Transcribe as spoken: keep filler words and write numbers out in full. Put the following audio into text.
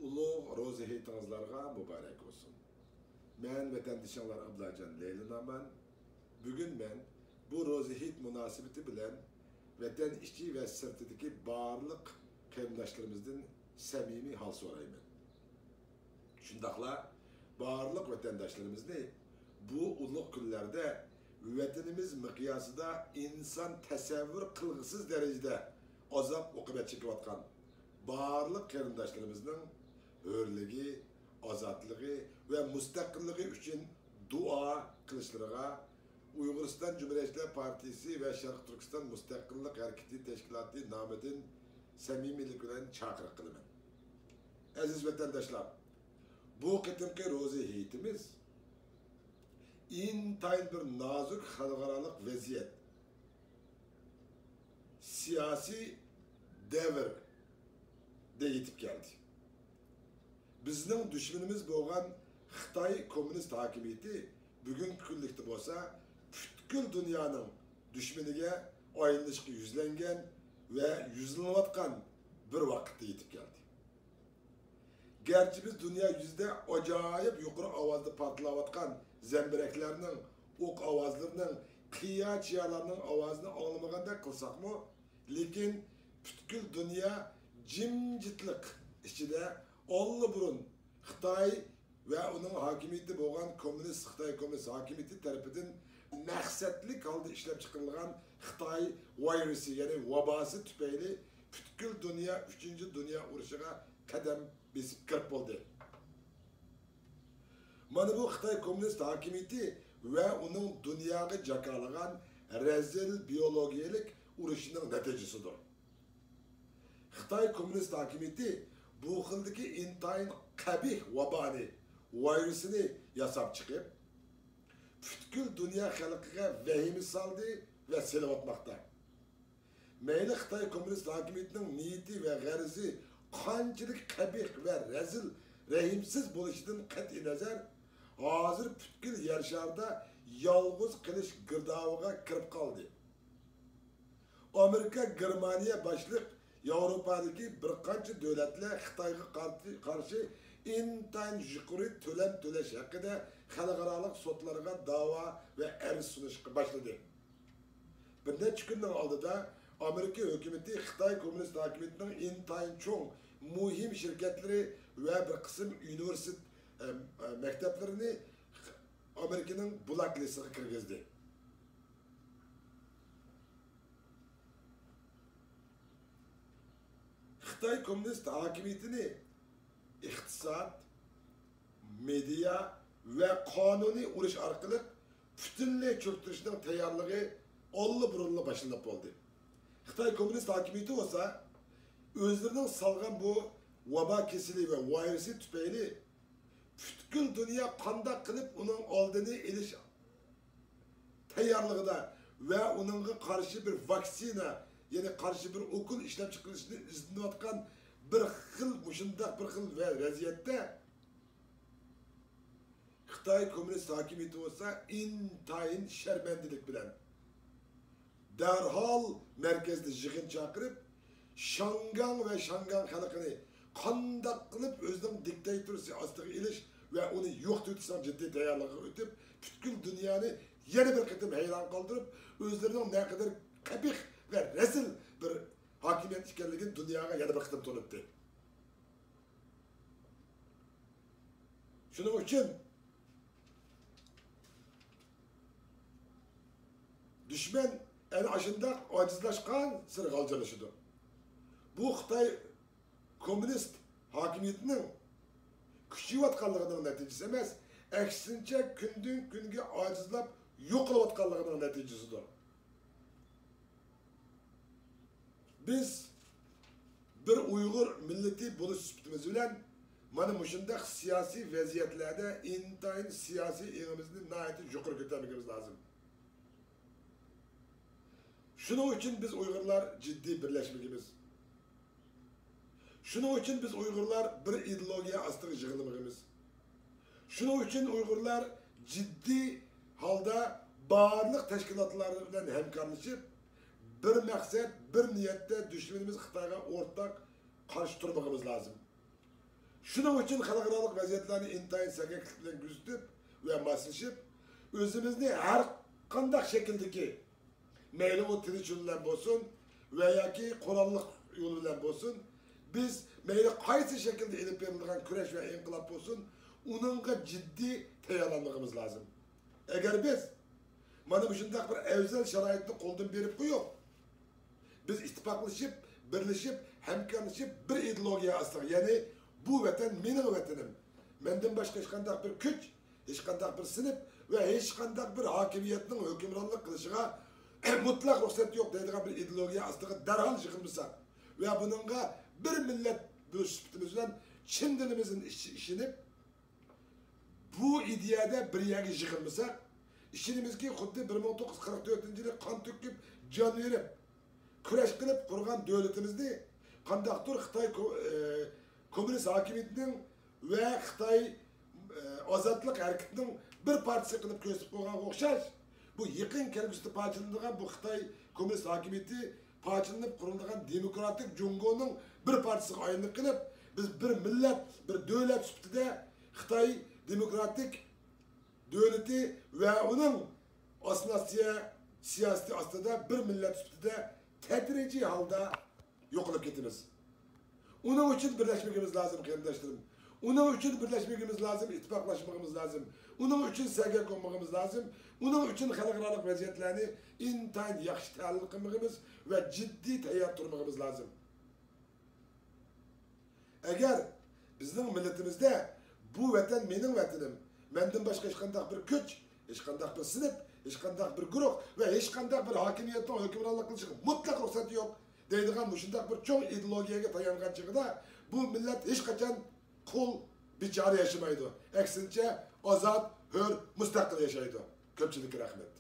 ئۇلۇغ روزا ھېيتىڭىزلارغا مۇبارەك بولسۇن. مەن ۋەتەندىشىڭلار ئابلاجان لەيلىنامەن. بۈگۈن مەن بۇ روزا ھېيت مۇناسىۋىتى بىلەن ۋەتەن ئىچى ۋە سىرتىدىكى بارلىق قېرىنداشلىرىمىزدىن سەمىمىي ھال سورايمەن. شۇنداقلا بارلىق ۋەتەنداشلىرىمىزنى بۇ ئۇلۇغ كۈنلەردە ۋەتىنىمىز مىقياسىدا ئىنسان تەسەۋۋۇر قىلغۇسىز دەرىجىدە ئازاب-ئوقۇبەت چېكىۋاتقان بارلىق قېرىنداشلىرىمىزنىڭ ھۆرلۈكى، ئازادلىقى ۋە مۇستەقىللىقى ئۈچۈن دۇئا قىلىشلىرىغا ئۇيغۇرىستان جۇمھۇرىيەتچىلەر پارتىيىسى ۋە شەرقىي تۈركىستان مۇستەقىللىق ھەرىكىتى تەشكىلاتى نامىدىن سەمىمىيلىك بىلەن چاقىرىق قىلىمەن. ئەزىز ۋەتەنداشلار، بۇ قېتىمقى روزا ھېيتىمىز ئىنتايىن بىر نازۇك خەلقئارالىق ۋەزىيەت، سىياسىي دەۋردە يېتىپ كەلدى. بىزنىڭ دۈشمىنىمىز بولغان خىتاي كوممۇنىست ھاكىمىيىتى بۈگۈنكى كۈنلۈكتە بولسا پۈتكۈل دۇنيانىڭ دۈشمىنىگە ئايلىنىشقا يۈزلەنگەن ۋە يۈزلىنىۋاتقان بىر ۋاقىتتا يېتىپ كەلدى. گەرچە بىز دۇنيا يۈزىدە ئاجايىپ يۇقىرى ئاۋازدا پارتلاۋاتقان زەمبىرەكلەرنىڭ، ئوق ئاۋازلىرىنىڭ، قىيا-چىيالارنىڭ ئاۋازىنى ئاڭلىمىغاندەك قىلساقمۇ، لېكىن پۈتكۈل دۇنيا جىمجىتلىق ئىچىدە ئاللىبۇرۇن خىتاي ۋە ئۇنىڭ ھاكىمىيىتى بولغان كوممۇنىست، خىتاي كوممۇنىست ھاكىمىيىتى تەرىپىدىن مەقسەتلىك ھالدا ئىشلەپچىقىرىلغان خىتاي ۋىرۇسى، يەنى ۋاباسى تۈپەيلى پۈتكۈل دۇنيا ئۈچىنچى دۇنيا ئۇرۇشىغا قەدەم بېسىپ كىرىپ بولدى. مانا بۇ خىتاي كوممۇنىست ھاكىمىيىتى ۋە ئۇنىڭ دۇنياغا جاكارلىغان رەزىل بىيولوگىيەلىك ئۇرۇشىنىڭ نەتىجىسىدۇر. خىتاي كوممۇنىست ھاكىمىيىتى بۇ خىلدىكى ئىنتايىن قەبىھ ۋابانى، ۋىرۇسىنى ياساپ چىقىپ، پۈتكۈل دۇنيا خەلقىگە ۋەھىمە سالدى ۋە سېلىۋاتماقتا. مەيلى خىتاي كوممۇنىست ھاكىمىيىتىنىڭ نىيىتى ۋە غەرىزى قانچىلىك قەبىھ ۋە رەزىل، رەھىمسىز بولۇشىدىن قەتئىينەزەر، ھازىر پۈتكۈل يەر شارىدا يالغۇز قېلىش گىردابىغا كىرىپ قالدى. ئامېرىكا، گېرمانىيە باشلىق ياۋروپادىكى بىر قانچە دۆلەتلەر خىتايغا قارتى-، قارشى ئىنتايىن يۇقىرى تۆلەم تۆلەش ھەققىدە خەلقئارالىق سوتلارغا داۋا ۋە ئەرز سۇنۇشقا باشلىدى. بىر نەچچە كۈننىڭ ئالدىدا ئامېرىكا ھۆكۈمىتى خىتاي كوممۇنىست ھاكىمىيىتىنىڭ ئىنتايىن چوڭ، مۇھىم شىركەتلىرى ۋە بىر قىسىم ئۇنىۋېرسىتېت، ئە، ئە، مەكتەپلىرىنى ئامېرىكىنىڭ بلاك لىستىغا كىرگۈزدى. خىتاي كوممۇنىست ھاكىمىيىتىنى ئىقتىساد، مېدىيا ۋە قانۇنىي ئۇرۇش ئارقىلىق پۈتۈنلەي چۆكتۈرۈشنىڭ تەييارلىقى ئاللىبۇرۇنلا باشلىنىپ بولدى. خىتاي كوممۇنىست ھاكىمىيىتى بولسا ئۆزلىرىنىڭ سالغان بۇ ۋابا كېسىلى ۋە ۋىرۇسى تۈپەيلى پۈتكۈل دۇنيا قانداق قىلىپ ئۇنىڭ ئالدىنى ئېلىش تەييارلىقىدا ۋە ئۇنىڭغا قارشى بىر ۋاكسىنا، يەنى قارشى بىر ئوكۇل ئىشلەپچىقىرىشنى ئىزدىنىۋاتقان بىر خىل، مۇشۇنداق بىر خىل ۋە-، ۋەزىيەتتە، خىتاي كوممۇنىست ھاكىمىيىتى بولسا ئىنتايىن شەرمەندىلىك بىلەن دەرھال مەركەزدە يىغىن چاقىرىپ، شياڭگاڭ ۋە شياڭگاڭ خەلقىنى قانداق قىلىپ ئۆزىنىڭ دىكتاتورىسى ئاستىغا ئېلىش ۋە ئۇنى يوقىتىۋېتىشنىڭ جىددىي تەييارلىقىغا ئۆتۈپ، پۈتكۈل دۇنيانى يەنە بىر قېتىم ھەيران قالدۇرۇپ، ئۆزلىرىنىڭ نەقەدەر قەبىھ ۋە رەزىل بىر ھاكىمىيەت ئىكەنلىكىنى دۇنياغا يەنە بىر قېتىم تونۇتتى. شۇنىڭ ئۈچۈن دۈشمەن ئەنە ئاشۇنداق ئاجىزلاشقانسېرى غالجىرلىشىدۇ. بۇ خىتاي كوممۇنىست ھاكىمىيىتىنىڭ كۈچىيىۋاتقانلىقىنىڭ نەتىجىسى ئەمەس، ئەكسىنچە، كۈندىن كۈنگە ئاجىزلاپ يوقىلىۋاتقانلىقىنىڭ نەتىجىسىدۇر. بىز بىر ئۇيغۇر مىللىتى بولۇش سۈپىتىمىز بىلەن مانا مۇشۇنداق سىياسىي ۋەزىيەتلەردە ئىنتايىن سىياسىي ئېڭىمىزنى ناھايىتى يۇقىرى كۆتەرمىكىمىز لازىم. شۇنىڭ ئۈچۈن بىز ئۇيغۇرلار جىددىي بىرلەشمىكىمىز. شۇنىڭ ئۈچۈن بىز ئۇيغۇرلار بىر ئىدېئولوگىيە ئاستىغا يىغىلمىغىمىز. شۇنىڭ ئۈچۈن ئۇيغۇرلار جىددىي ھالدا بارلىق تەشكىلاتلار بىلەن ھەمكارلىشىپ، بىر مەقسەت، بىر نىيەتتە دۈشمىنىمىز خىتايغا ئورتاق قارشى تۇرمىغىمىز لازىم. شۇنىڭ ئۈچۈن خەلقئارالىق ۋەزىيەتلەرنى ئىنتايىن سەگەكلىك بىلەن كۆزىتىپ ۋە ماسلىشىپ، ئۆزىمىزنى ھەر قانداق شەكىلدىكى، مەيلى ئۇ تىنچ يول بىلەن بولسۇن ۋە ياكى قوراللىق يول بىلەن بولسۇن، بىز مەيلى قايسى شەكىلدە ئېلىپ بېرىلىدىغان كۈرەش ۋە ئىنقىلاب بولسۇن، ئۇنىڭغا جىددىي تەييارلانمىقىمىز لازىم. ئەگەر بىز مانا مۇشۇنداق بىر ئەۋزەل شارائىتنى قولدىن بېرىپ قويۇپ، بىز ئىتتىپاقلىشىپ، بىرلىشىپ، ھەمكارلىشىپ، بىر ئىدېئولوگىيە ئاستىغا، يەنى بۇ ۋەتەن مېنىڭ ۋەتىنىم، مەندىن باشقا ھېچقانداق بىر كۈچ، ھېچقانداق بىر سىنىپ ۋە ھېچقانداق بىر ھاكىمىيەتنىڭ ھۆكۈمرانلىق قىلىشىغا مۇتلەق رۇخسەت يوق دەيدىغان بىر ئىدېئولوگىيە ئاستىغا دەرھال يىغىلمىساق ۋە بۇنىڭغا بىر مىللەت بولۇش سۈپىتىمىز بىلەن چىن دىلىمىزدىن ئىش-، ئىشىنىپ، بۇ ئىدىيەدە بىر يەرگە يىغىلمىساق، ئىشىنىمىزكى، خۇددى بىر مىڭ توققۇز يۈز قىرىق تۆتىنچى يىلى قان تۆكۈپ، جان بېرىپ، كۈرەش قىلىپ قۇرغان دۆلىتىمىزنى قانداقتۇر خىتاي كو-، ئى، كوممۇنىست ھاكىمىيىتىنىڭ ۋە خىتاي، ئى، ئازادلىق ھەرىكىتىنىڭ بىر پارچىسى قىلىپ كۆرسىتىپ قويغانغا ئوخشاش، بۇ يېقىن كەلگۈسىدە پارچىلىنىدىغان بۇ خىتاي كوممۇنىست ھاكىمىيىتى پارچىلىنىپ قۇرۇلىدىغان دېموكراتىك جۇڭگونىڭ بىر پارچىسىغا ئايلىنىپ قېلىپ، بىز بىر مىللەت، بىر دۆلەت سۈپىتىدە خىتاي دېموكراتىك دۆلىتى ۋە ئۇنىڭ ئاسسىمىلياتسىيە سىياسىتى ئاستىدا بىر مىللەت سۈپىتىدە تەدرىجىي ھالدا يوقىلىپ كېتىمىز. ئۇنىڭ ئۈچۈن بىرلەشمىكىمىز لازىم، قېرىنداشلىرىم. ئۇنىڭ ئۈچۈن بىرلەشمىكىمىز لازىم، ئىتتىپاقلاشمىقىمىز لازىم. ئۇنىڭ ئۈچۈن سەگەك بولمىقىمىز لازىم. ئۇنىڭ ئۈچۈن خەلقئارالىق ۋەزىيەتلەرنى ئىنتايىن ياخشى تەھلىل قىلمىقىمىز ۋە جىددىي تەييار تۇرمىقىمىز لازىم. ئەگەر بىزنىڭ مىللىتىمىزدە بۇ ۋەتەن مېنىڭ ۋەتىنىم، مەندىن باشقا ھېچقانداق بىر كۈچ، ھېچقانداق بىر سىنىپ، ھېچقانداق بىر گۇرۇھ ۋە ھېچقانداق بىر ھاكىمىيەتنىڭ ھۆكۈمرانلىق قىلىشىغا مۇتلەق رۇخسەت يوق دەيدىغان مۇشۇنداق بىر چوڭ ئىدېئولوگىيەگە تايانغان چېغىدا، بۇ مىللەت ھېچقاچان قۇل، بىچارە ياشىمايدۇ. ئەكسىنچە، ئازاد، ھۆر، مۇستەقىل ياشايدۇ. كۆپچىلىككە رەھمەت.